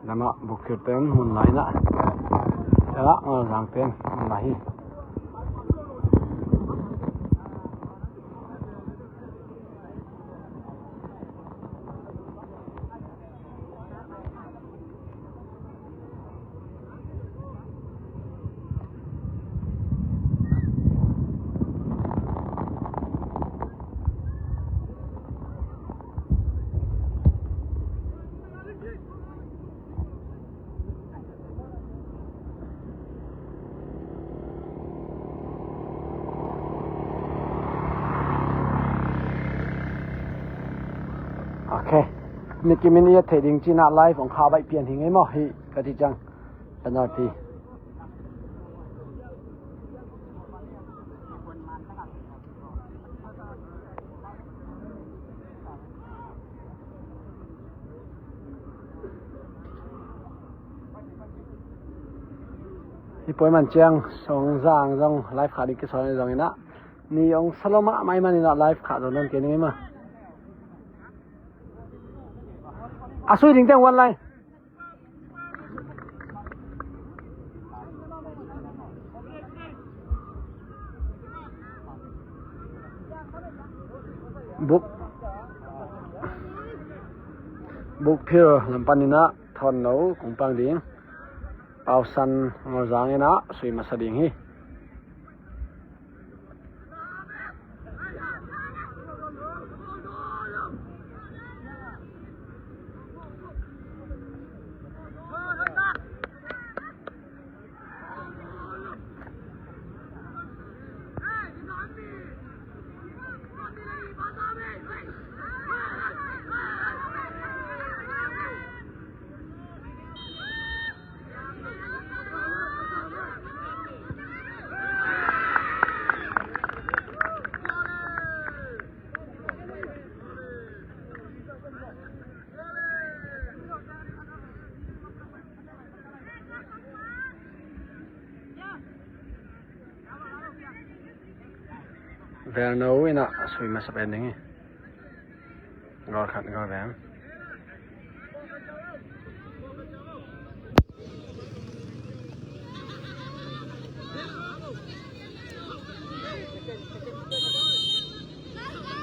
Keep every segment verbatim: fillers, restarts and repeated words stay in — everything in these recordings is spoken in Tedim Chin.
Lamah Bukphir ten mun lai inah, lamah Ngazang ten mun lai hi. Ok. Nikim in i et theih ding cinah live hong kha baih pian hi ngei maw, hih ka ti ciang. Penalty. Hih pawh i man ciang Song Zang zong live khah ding kisawl zong inah, ni hong sa lo mahmah i man inah live khah zo nawn kei ning ei maw. A sui ding teng one line. Buk, Bukphir lam pan inah thawn lo kong pang ding. Pausan Ngazang inah sui masa ding hi. Verno inah sui masa pen ding hi. Goal khat goal veng.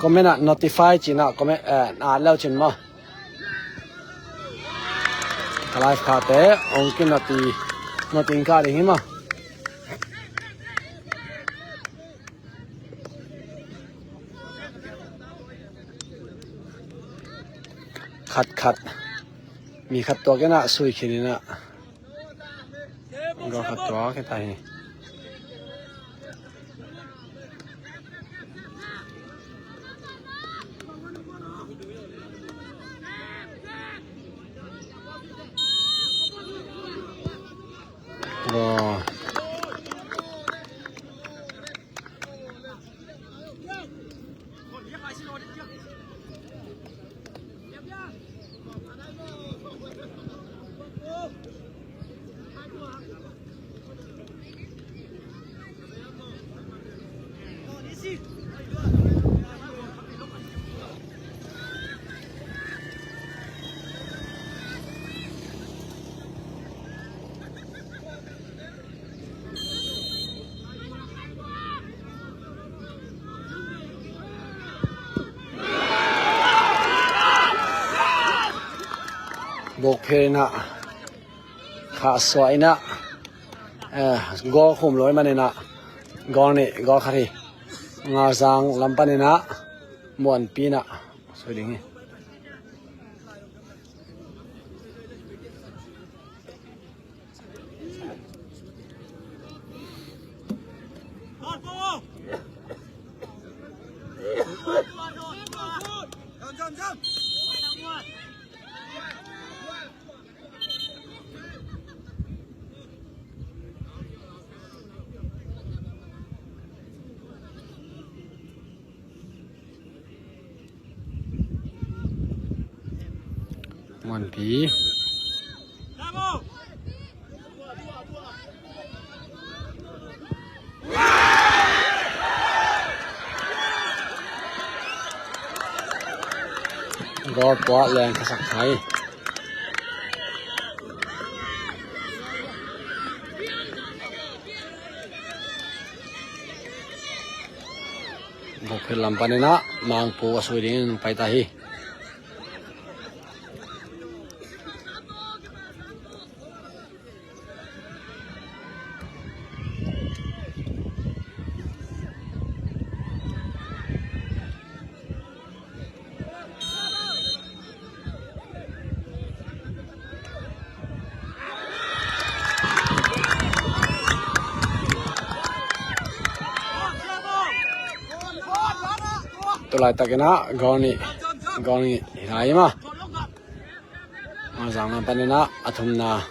Comment ah notify cinah comment, eh, na lo cin maw. Ka live khate hong ki noti, noti in ka ding hi maw. Khat khat mi khat tuak inah sui khin inah. Goal khat tuak hi ta hi. Goal. Bawk phei inah, khahsuah inah, eh, goal khum lo ahih maninah goal nih, goal khat hi. Ngazang lam paninah Muanpi inah sui ding hi. Muanpi. Goal puah leng khasak thei. Lam panin ah Mangpu a sui dingin pai ta hi. Tulai takin ah goal nih, goal nih hi lai hi maw. Mangzang lam panin ah a thumna.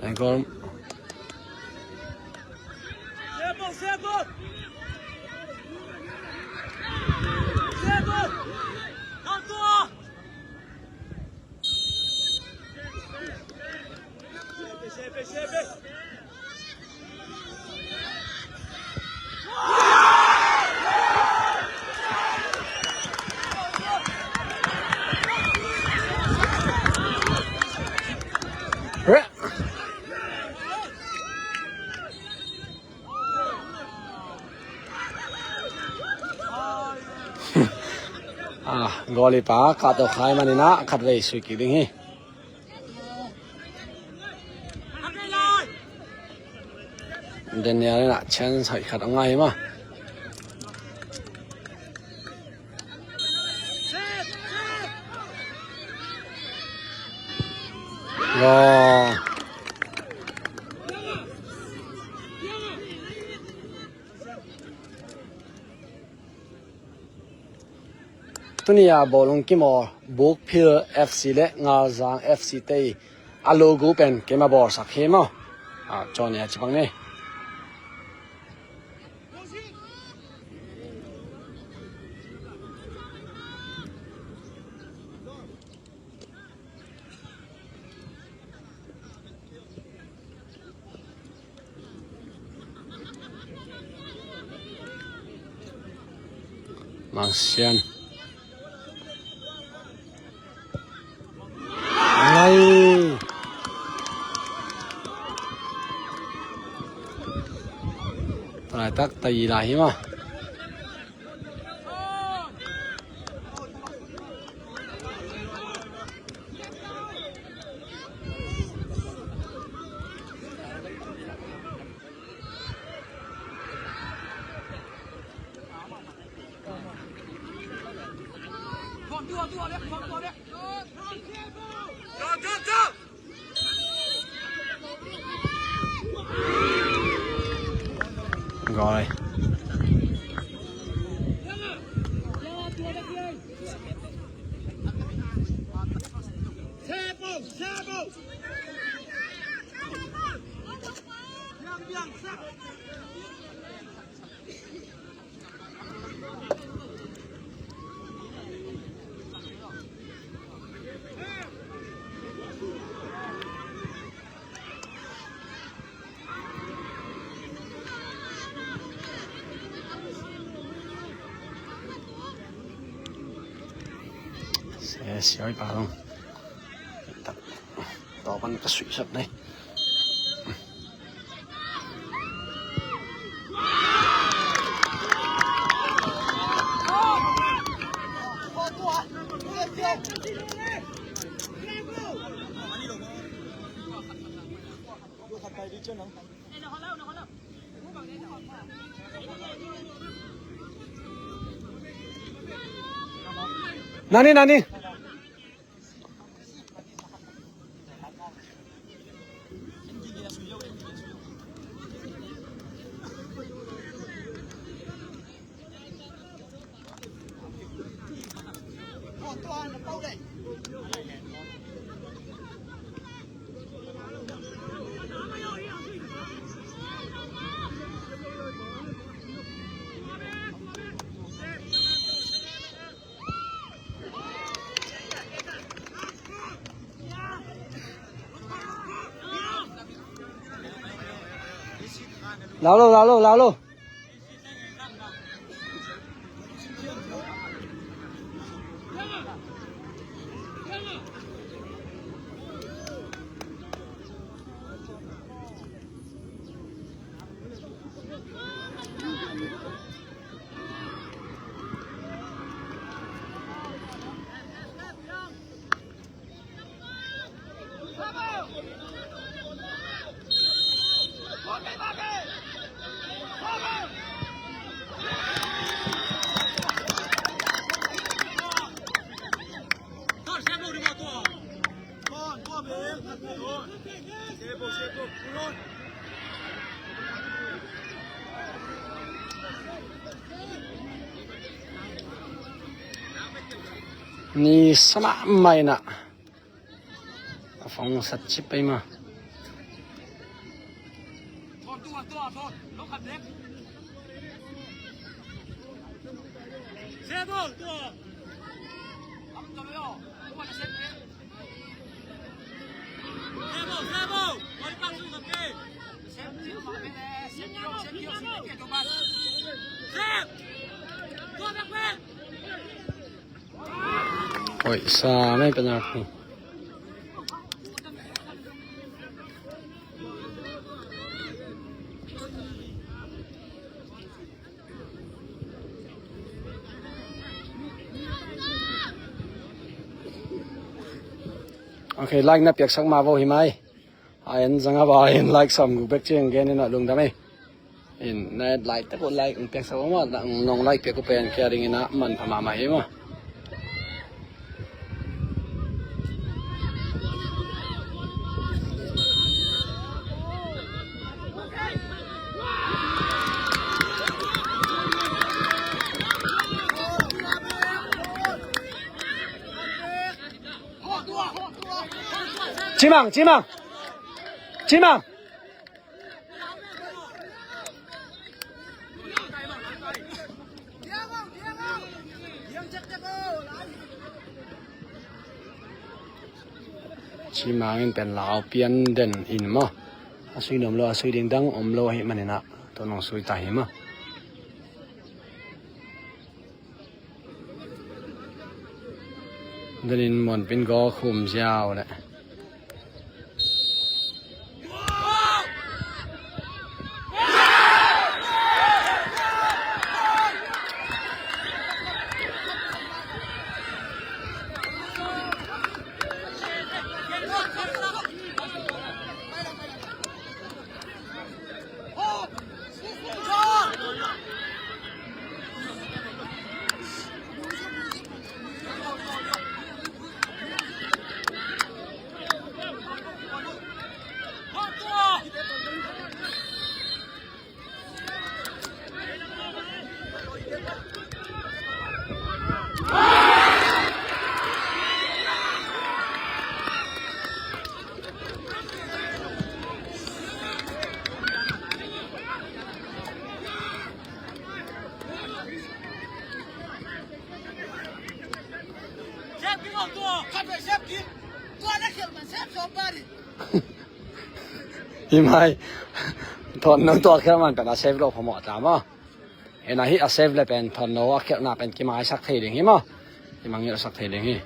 Angle. Ah, goal i pa kah tawh khai manin ah khatvei sui kik ding hi. Daniel in ah chance hoih khat a ngai hi maw. Goal. Tuni-a bawlung kimawl Bukphil F C le Ngalzang F C te i a logo pen keima bawlsak hi maw. Ah, cawn e a ci bang ni. Mangsian. Ngai. Tulaitak tai lai hi maw. Rồi. Se sioi pa long. Tawpan ka suihsak nei. Nani, nani. Lau lo, lau lo, lau lo. Ni sama mai na. A fong sat chip pai ma. Oi, sa mai penalty. Ok, like na piaksak ma vo hi mai. A en zanga ba en like sawm guk bek ciang gen in a lungdam ei. In na et like te ko like ung piaksak ung ma, nong like piak ko pen kia ding in a man pha mahmah hi ma. Cimang, cimang. Cimang. Cimang in pen lau pian den in maw. A sui nuam lo, a sui ding dang om lo ahih manin a, tua nong sui ta hi maw. Denin Muanpin gaw khum ziau leh. Hi mai. Thon no tua khel man pen a save lo phamawh ta maw. Hena hi a save le pen thon no a khelhna pen kimaisak thei ding hi maw. Kimangngilhsak thei ding hi.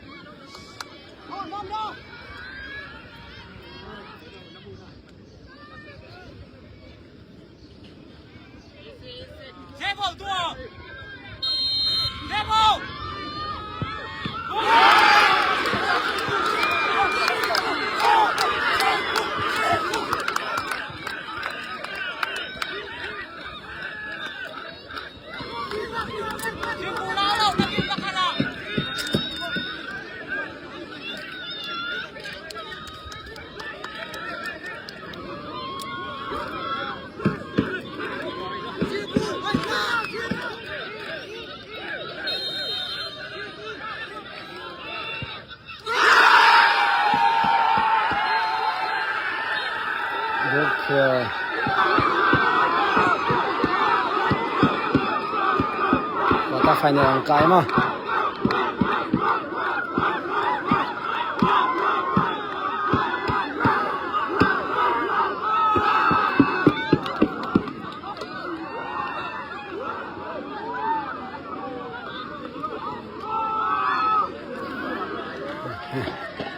Buk, eh, quarter final ang kai ma.